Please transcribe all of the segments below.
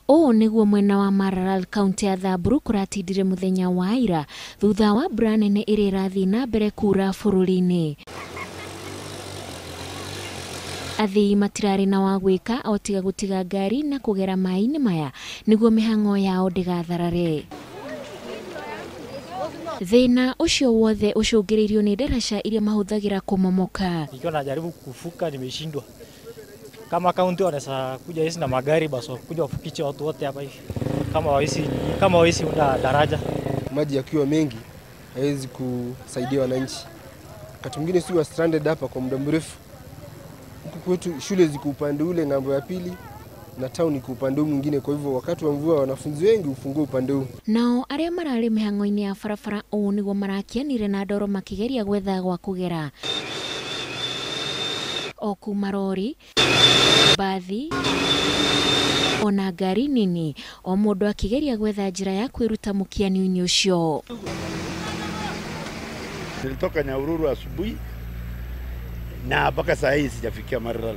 Ũũ nĩguo mwena wa Maralal kaunti ya Samburu kũratindire mũthenya wa ira thutha wa mbura nene ĩrĩa ĩrathiĩ na mbere kura bũrũri-inĩ. Athii matirarĩ na wa gwĩka o tiga gũtiga ngari na kũgera maĩ-inĩ maya nĩguo mĩhang'o yao ndĩgatharare. Thĩna ũcio wothe ũcũngĩrĩirio nĩ ndaraca iria mahũthagĩra kũmomoka. Nikiwa najaribu kuvuka nimeshindwa. Kama kaunti wanaweza kuja hizi na magari basi kuja wafukiche watu wote hapa hivi. Kama hawezi unda daraja. Maji yakiwa mengi haiwezi kusaidia wananchi. Wakati mwingine si wa stranded hapa kwa muda mrefu. Huku kwetu shule ziko upande ule ng'ambo ya pili na town iko upande mwingine, kwa hivyo wakati wa mvua wanafunzi wengi hufungua upande huu. Nao arĩa mararĩ mĩhang'o-inĩ ya barabara ũũ nĩguo marakianire na ndoro makĩgeria gwetha gwa kũgera. O kuma rori, bathi ona ngari nini, o mũndũ akĩgeria gwetha njĩra ya kwĩruta mũkianio-inĩ ũcio. Nilitoka Nyahururu asubuhi na mpaka saa hii sijafikia Maralal.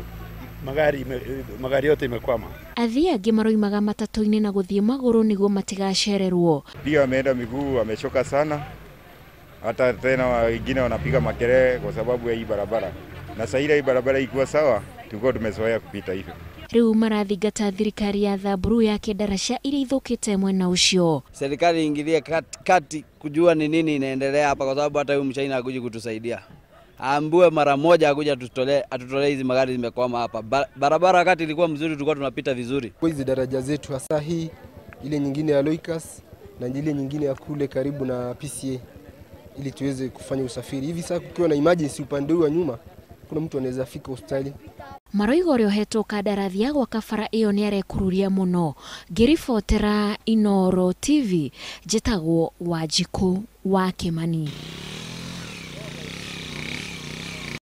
Magari yote imekwama. Athii angĩ maroimaga matatũ-inĩ na gũthiĩ magũrũ nĩguo matigacererwo. Pia wameenda miguu, wamechoka sana. Hata tena wengine wanapiga makelele kwa sababu ya hii barabara. Na saa ile hii barabara ilikuwa sawa, tulikuwa tumezoea kupita hivyo. Rĩu marathingata thirikari ya Samburu yake ndaraca iria ithũkĩte mwena ũcio. Serikali ingilie kati kujua ni nini inaendelea hapa, kwa sababu hata huyu mchaina hakuji kutusaidia. Aambue mara moja akuja atutolee hizi magari zimekwama hapa. Barabara wakati ilikuwa mzuri tulikuwa tunapita vizuri. Kwa hizi daraja zetu hasa hii ile nyingine ya Loikas na ile nyingine ya kule karibu na PCA ili tuweze kufanya usafiri. Hivi sasa kukiwa na emergency upande huu wa nyuma kuna mtu anaweza fika hospitali. Maroiga ũrĩa ũhetwo kandarathi ya gwaka bara ĩyo nĩarekururia mũno. Ngĩribotera Inooro TV, njĩtagwo Wanjikũ wa Kĩmani.